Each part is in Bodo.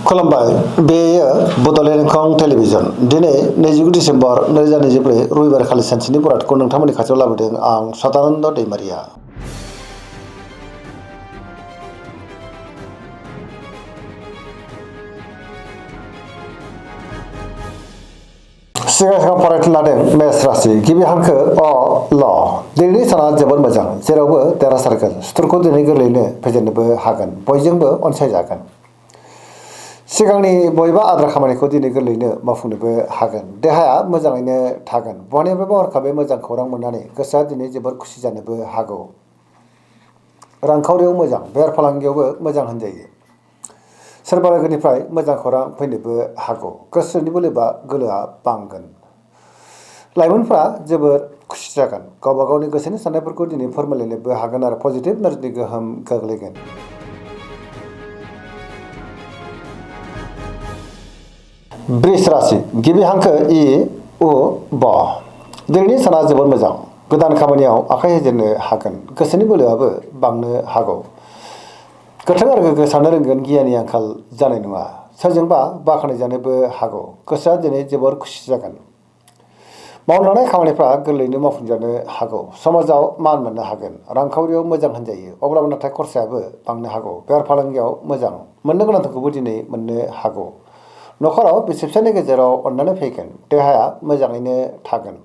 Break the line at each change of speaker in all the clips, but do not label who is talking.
खुलुमबाय बेयो बड'लेण्ड एंखं टेलिभिजन दिनै 29 डिसेम्बर 2024 रबिबार खालि सानसेनि बरादखौ नोंथांमोननि खाथियाव लाबोदों आं सदानन्द दैमारिया। सिगां फरायथि लादों मेष राशि गिबि हांखो अ ल दिनैनि साना जोबोद मोजां जेरावबो देरहासारगोन सुथुरखौ दिनै गोरलैयैनो फेजेननोबो हागोन बयजोंबो अनसायजागोन। सिगांनि बयबा आद्रा खामानिखौ दिनै गोरलैयैनो मावफुंनोबो हागोन देहाया मोजाङैनो थागोन बहानिफ्रायबा हरखाबै मोजां खौरां मोननानै गोसोआ दिनै जोबोर खुसि जानोबो हागौ। रांखावरियाव मोजां बेफार फालांगियावबो मोजां होनजायो। सोरबा लोगोनिफ्राय मोजां खौरां फैनोबो हागौ गोसोनि गोलोआ बांगोन। लाइमोनफ्रा जोबोर खुसि जागोन गावबा गावनि गोसोनि साननायफोरखौ दिनै फोरमायलायनोबो हागोन आरो पजिटिभ एनार्जिनि गोहोम गोग्लैगोन। वृष राशि गिबि हांखो इ उ ब दिनैनि साना जोबोद मोजां गोदान खामानियाव आखाइ होजेननो हागोन गोसोनि बोलोआबो बांनो हागौ। गोथों आरो गोग्गो साननो रोंगोन गियाननि आंखाल जानाय नङा सोरजोंबा बाख्नायजानोबो हागौ गोसोआ दिनै जोबोर खुसि जागोन। मावलांनाय खामानिफ्रा गोरलैयैनो मावफुंजानो हागौ समाजाव मान मोननो हागोन रांखावरियाव मोजां होनजायो अब्लाबो नाथाय खरसायाबो बांनो हागौ बेफार फालांगियाव मोजां मोननो गोनांखौबो दिनै मोननो हागौ। न'खराव बिसि फिसायनि गेजेराव अननानै फैगोन देहाया मोजाङैनो थागोन।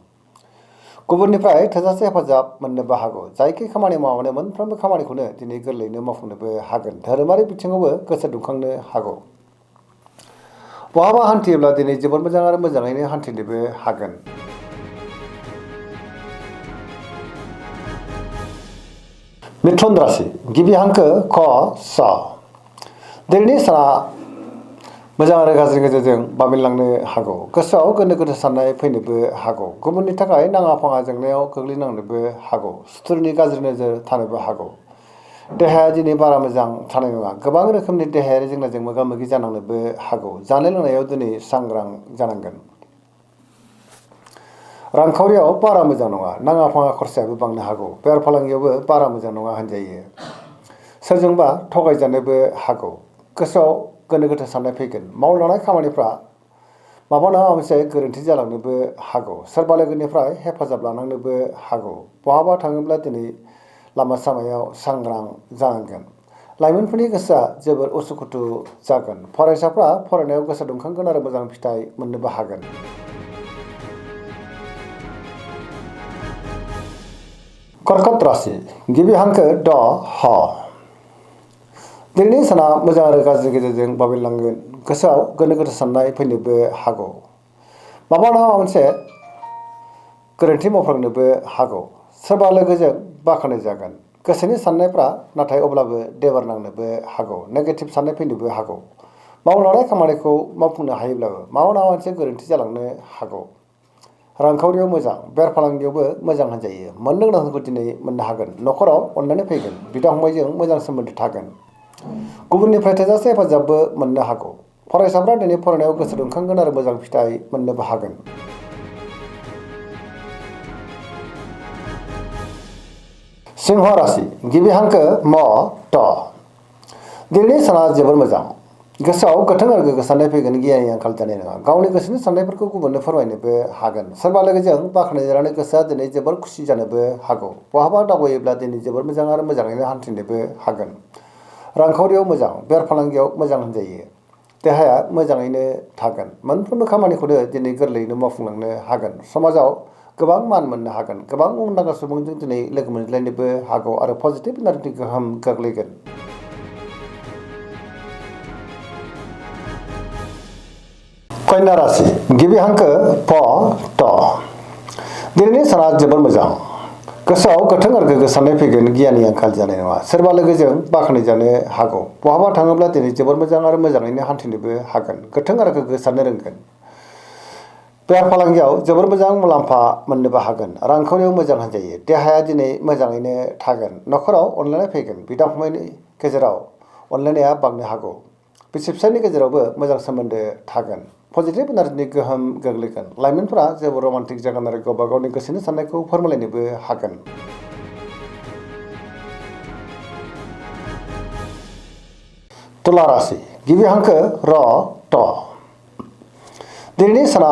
गुबुननिफ्राय थोजासे हेफाजाब मोननोबो हागौ जायखि खामानि मावनानै मोनफ्रोमबो खामानिखौनो दिनै गोरलैयैनो मावफुंनोबो हागोन धोरोमारि बिथिङावबो गोसो दुंखांनो हागौ। बहाबा हान्थियोब्ला दिनै जोबोद मोजां आरो मोजाङैनो हान्थिनोबो हागोन। मिथुन राशि गिबि हांखो क स दिनैनि साना मोजां आरो गाज्रि गेजेरजों बाबेनलांनो हागौ गोसोआव गोनो गोथो साननाय फैनोबो हागौ गुबुननि थाखाय नाङा फाङा जेंनायाव गोग्लैनांनोबो हागौ सुथुरनि गाज्रि नोजोर थानोबो हागौ। देहाया दिनै बारा मोजां थानाय नङा गोबां रोखोमनि देहायारि जेंनाजों मोगा मोगि जानांनोबो हागौ जानाय लोंनायाव दिनै सांग्रां जानांगोन। रांखावरियाव बारा मोजां नङा नाङा फाङा खरसायाबो बांनो हागौ बेफार फालांगियावबो बारा मोजां नङा होनजायो। सोरजोंबा थगायजानोबो हागौ गोसोआव गोनो गोथो साननाय फैगोन मावलांनाय खामानिफ्रा माबा नङा मोनसे गोरोन्थि जालांनोबो हागौ सोरबा लोगोनिफ्राय हेफाजाब लानांनोबो हागौ बहाबा थाङोब्ला दिनै लामा सामायाव सांग्रां जानांगोन। लाइमोनफोरनि गोसोआ जोबोर उसुखुथु जागोन फरायसाफ्रा फरायनायाव गोसो दुंखांगोन आरो मोजां फिथाइ मोननोबो हागोन। कर्कट राशि गिबि हांखो ड ह दिनैनि साना मोजां आरो गाज्रि गेजेरजों बाबेनलांगोन गोसोआव गोनो गोथो साननाय फैनोबो हागौ माबा नङा मोनसे गोरोन्थि मावफ्लांनोबो हागौ सोरबा लोगोजों बाख्नायजागोन गोसोनि साननायफ्रा नाथाय अब्लाबो देबार नांनोबो हागौ नेगेटिभ साननाय फैनोबो हागौ मावलांनाय खामानिखौ मावफुंनो हायोब्लाबो माबा नङा मोनसे गोरोन्थि जालांनो हागौ। रांखावरियाव मोजां बेफार फालांगियावबो मोजां होनजायो मोननो गोनांखौ दिनै मोननो हागोन न'खराव अननानै फैगोन बिदा फंबायजों मोजां सोमोन्दो थागोन गुबुननिफ्राय थोजासे हेफाजाबबो मोननो हागौ फरायसाफ्रा दिनै फरायनायाव गोसो दुंखांगोन आरो मोजां फिथाइ मोननोबो हागोन। सिंह राशि गिबि हांखो म ट दिनैनि साना जोबोर मोजां गोसोआव गोथों आरो गोग्गो साननाय फैगोन गियाननि आंखाल जानाय नङा गावनि गोसोनि साननायफोरखौ गुबुननो फोरमायनोबो हागोन सोरबा लोगोजों बाख्नायजानानै गोसोआ दिनै जोबोर खुसि जानोबो हागौ बहाबा दावबायोब्ला दिनै जोबोर मोजां आरो मोजाङैनो हान्थिनोबो हागोन। रांखावरियाव मोजां बेफार फालांगियाव मोजां होनजायो देहाया मोजाङैनो थागोन मोनफ्रोमबो खामानिखौनो दिनै गोरलैयैनो मावफुंलांनो हागोन समाजाव गोबां मान मोननो हागोन गोबां मुंदांखा सुबुंजों दिनै लोगो मोनज्लायनोबो हागौ आरो पजिटिभ एनार्जिनि गोहोम गोग्लैगोन। कन्या राशि गिबि हांखो प ट दिनैनि साना जोबोर मोजां गोसोआव गोथों आरो गोग्गो साननाय फैगोन गियाननि आंखाल जानाय नङा सोरबा लोगोजों बाख्नायजानो हागौ बहाबा थाङोब्ला दिनै जोबोर मोजां आरो मोजाङैनो हान्थिनोबो हागोन गोथों आरो गोग्गो साननो रोंगोन। बेफार फालांगियाव जोबोर मोजां मुलाम्फा मोननोबो हागोन रांखावरियाव मोजां होनजायो देहाया दिनै मोजाङैनो थागोन न'खराव अनलायनाय फैगोन बिदा फंबायनि गेजेराव अनलायनाया बांनो हागौ बिसि फिसायनि गेजेरावबो मोजां सोमोन्दो थागोन पजिटिभ एनार्जिनि गोहोम गोग्लैगोन लाइमोनफोरा जोबोर रमान्टिक जागोन आरो गावबा गावनि गोसोनि साननायखौ फोरमायलायनोबो हागोन। तुला राशि गिबि हांखो र ट दिनैनि साना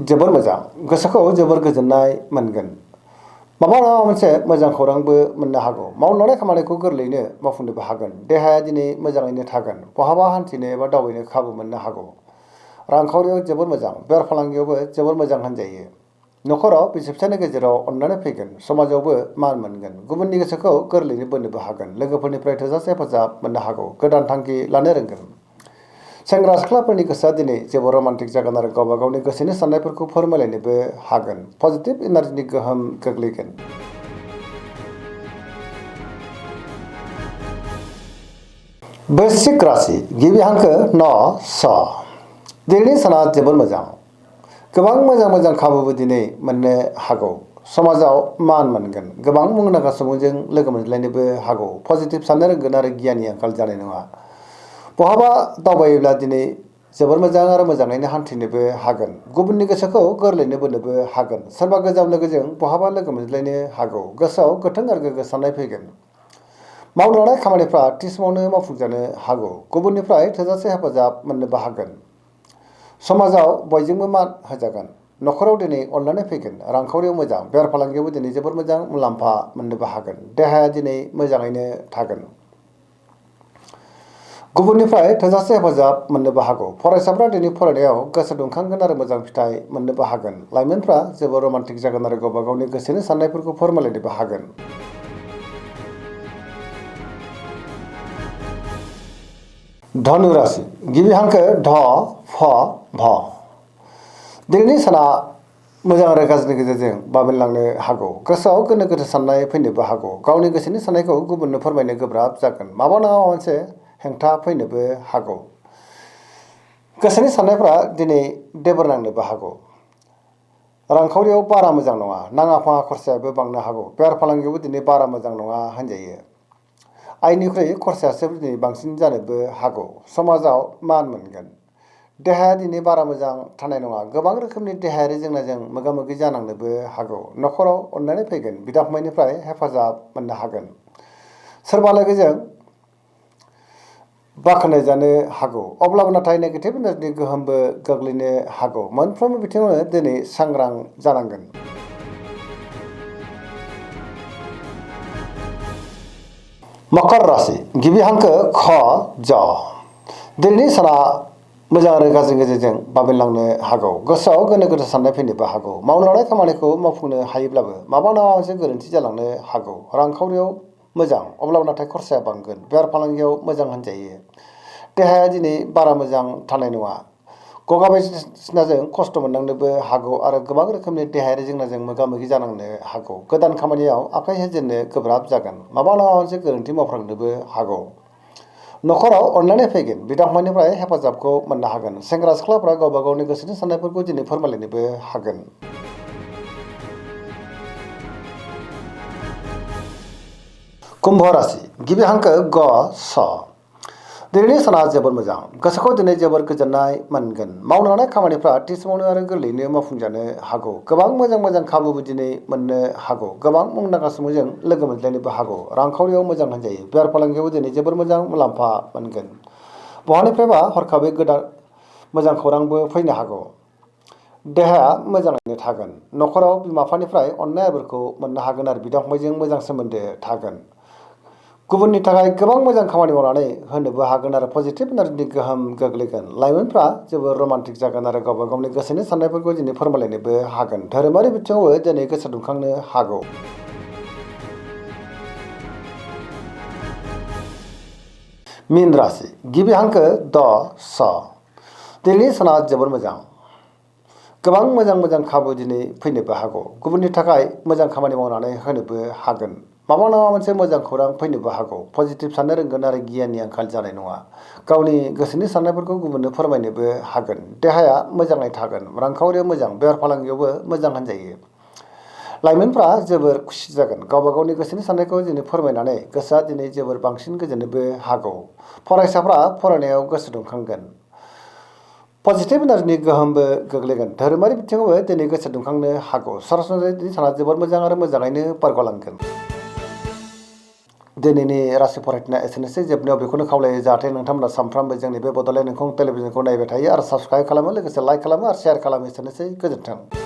जोबोर मोजां गोसोखौ जोबोर गोजोननाय मोनगोन माबा नङा मोनसे मोजां खौरांबो मोननो हागौ मावनो लानाय खामानिखौ गोरलैयैनो मावफुंनोबो हागोन देहाया दिनै मोजाङैनो थागोन बहाबा हान्थिनो एबा दावबायनो खाबु मोननो हागौ रांखावरियाव जोबोर मोजां बेफार फालांगियावबो जोबोर मोजां होनजायो न'खराव बिसि फिसायनि गेजेराव अननानै फैगोन समाजावबो मान मोनगोन गुबुननि गोसोखौ गोरलैयैनो बोनोबो हागोन लोगोफोरनिफ्राय थोजासे हेफाजाब मोननो हागौ गोदान थांखि लानो रोंगोन सेंग्रा सिख्लाफोरनि गोसोआ दिनै जेबो रमान्टिक जागोन आरो गावबा गावनि गोसोनि साननायफोरखौ फोरमायलायनोबो हागोन पजिटिभ एनार्जिनि गोहोम गोग्लैगोन वृश्चिक राशि गिबि हांखो न स दिनैनि साना जोबोर मोजां गोबां मोजां मोजां खाबुबो दिनै मोननो हागौ समाजाव मान मोनगोन गोबां मुंदांखा सुबुंजों लोगो मोनज्लायनोबो हागौ पजिटिभ साननो रोंगोन आरो गियाननि आंखाल जानाय नङा बहाबा दावबायोब्ला दिनै जोबोर मोजां आरो मोजाङैनो हान्थिनोबो हागोन गुबुननि गोसोखौ गोरलैयैनो बोनोबो हागोन सोरबा गोजाम लोगोजों बहाबा लोगो मोनज्लायनो हागौ गोसोआव गोथों आरो गोग्गो साननाय फैगोन मावनो लानाय खामानिफ्रा थि समावनो मावफुंजानो हागौ गुबुननिफ्राय थोजासे हेफाजाब मोननोबो हागोन समाजाव बयजोंबो मान होजागोन न'खराव दिनै अननानै फैगोन रांखावरियाव मोजां बेफार फालांगियावबो दिनै जोबोर मोजां मुलाम्फा मोननोबो हागोन देहाया दिनै मोजाङैनो थागोन गुबुननिफ्राय थोजासे हेफाजाब मोननोबो हागौ फरायसाफ्रा दिनै फरायनायाव गोसो दुंखांगोन आरो मोजां फिथाइ मोननोबो हागोन लाइमोनफ्रा जोबोर रमान्टिक जागोन आरो गावबा गावनि गोसोनि साननायफोरखौ फोरमायलायनोबो हागोन धनु राशि गिबि हांखो ध फ भ दिनैनि साना मोजां आरो गाज्रिनि गेजेरजों बाबेनलांनो हागौ गोसोआव गोनो गोथो साननाय फैनोबो हागौ गावनि गोसोनि साननायखौ गुबुननो फोरमायनो गोब्राब जागोन माबा नङा माबा मोनसे हेंथा फैनोबो हागौ गोसोनि साननायफ्रा दिनै देबोर नांनोबो हागौ रांखावरियाव बारा मोजां नङा नाङा फाङा खरसायाबो बांनो हागौ बेफार फालांगियावबो दिनै बारा मोजां नङा होनजायो आयनिख्रुइ खरसायासो दिनै बांसिन जानोबो हागौ समाजाव मान मोनगोन देहाया दिनै बारा मोजां थानाय नङा गोबां रोखोमनि देहायारि जेंनाजों मोगा मोगि जानांनोबो हागौ न'खराव अननानै फैगोन बिदा फंबायनिफ्राय हेफाजाब मोननो हागोन सोरबा लोगोजों बाख्नाय जानो हागौ अब्लाबो नाथाय नेगेटिभ एनार्जिनि गोहोमबो गोग्लैनो हागौ मोनफ्रोमबो बिथिङावनो दिनै सांग्रां जानांगोन मकर राशि गिबि हांखो ख ज दिनैनि साना मोजां आरो गाज्रिनि गेजेरजों बाबेनलांनो हागौ गोसोआव गोनो गोथो साननाय फैनोबो हागौ मावनो लानाय खामानिखौ मावफुंनो हायोब्लाबो माबा नङा मोनसे गोरोन्थि जालांनो हागौ रांखावरियाव मोजां अब्लाबो नाथाय खरसाया बांगोन बेफार फालांगियाव मोजां होनजायो देहाया दिनै बारा मोजां थानाय नङा गगा बायदिसिनाजों खस्थ' मोननांनोबो हागौ आरो गोबां रोखोमनि देहायारि जेंनाजों मोगा मोगि जानांनो हागौ गोदान खामानियाव आखाइ होजेननो गोब्राब जागोन माबा नङा मोनसे गोरोन्थि मावफ्लांनोबो हागौ न'खराव अननानै फैगोन बिदा फंबायनिफ्राय हेफाजाबखौ मोननो हागोन सेंग्रा सिख्लाफ्रा गावबा गावनि गोसोनि साननायफोरखौ दिनै फोरमायलायनोबो हागोन कुम्भ राशि गिबि हांखो ग स दिनैनि साना जोबोर मोजां गोसोखौ दिनै जोबोर गोजोननाय मोनगोन मावनो लानाय खामानिफ्रा थि समावनो आरो गोरलैयैनो मावफुंजानो हागौ गोबां मोजां मोजां खाबुबो दिनै मोननो हागौ गोबां मुंदांखा सुबुंजों लोगो मोनज्लायनोबो हागौ रांखावरियाव मोजां होनजायो बेफार फालांगियावबो दिनै जोबोर मोजां मुलाम्फा मोनगोन बहानिफ्रायबा हरखाबै गोदान मोजां खौरांबो फैनो हागौ देहाया मोजाङैनो थागोन न'खराव बिमा बिफानिफ्राय अननाय आबोरखौ मोननो हागोन आरो बिदा फंबायजों मोजां सोमोन्दो थागोन गुबुननि थाखाय गोबां मोजां खामानि मावनानै होनोबो हागोन आरो पजिटिभ एनार्जिनि गोहोम गोग्लैगोन लाइमोनफ्रा जोबोर रमान्टिक जागोन आरो गावबा गावनि गोसोनि साननायफोरखौ दिनै फोरमायलायनोबो हागोन धोरोमारि बिथिङावबो दिनै गोसो दुंखांनो हागौ मीन राशि गिबि हांखो द स दिनैनि साना जोबोर मोजां गोबां मोजां मोजां खाबु दिनै फैनोबो हागौ गुबुननि थाखाय मोजां खामानि मावनानै होनोबो हागोन माबा नङा मोनसे मोजां खौरां फैनोबो हागौ पजिटिभ साननो रोंगोन आरो गियाननि आंखाल जानाय नङा गावनि गोसोनि साननायफोरखौ गुबुननो फोरमायनोबो हागोन देहाया मोजाङै थागोन रांखावरियाव मोजां बेफार फालांगियावबो मोजां होनजायो लाइमोनफ्रा जोबोर खुसि जागोन गावबा गावनि गोसोनि साननायखौ दिनै फोरमायनानै गोसोआ दिनै जोबोर बांसिन गोजोननोबो हागौ फरायसाफ्रा फरायनायाव गोसो दुंखांगोन पजिटिभ एनार्जिनि गोहोमबो गोग्लैगोन धोरोमारि बिथिङावबो दिनै गोसो दुंखांनो हागौ सरासनस्रायै दिनै साना जोबोर मोजां आरो मोजाङैनो बारग'लांगोन दिनैनि राशि फरायथिना एसेनोसै जोबनायाव बेखौनो खावलायो जाहाथे नोंथांमोना सानफ्रामबो जोंनि बे बड'लेण्ड इंखं टेलिभिजनखौ नायबाय थायो आरो साबस्क्राइब खालामो लोगोसे लाइक खालामो आरो शेयार खालामो एसेनोसै गोजोन्थों।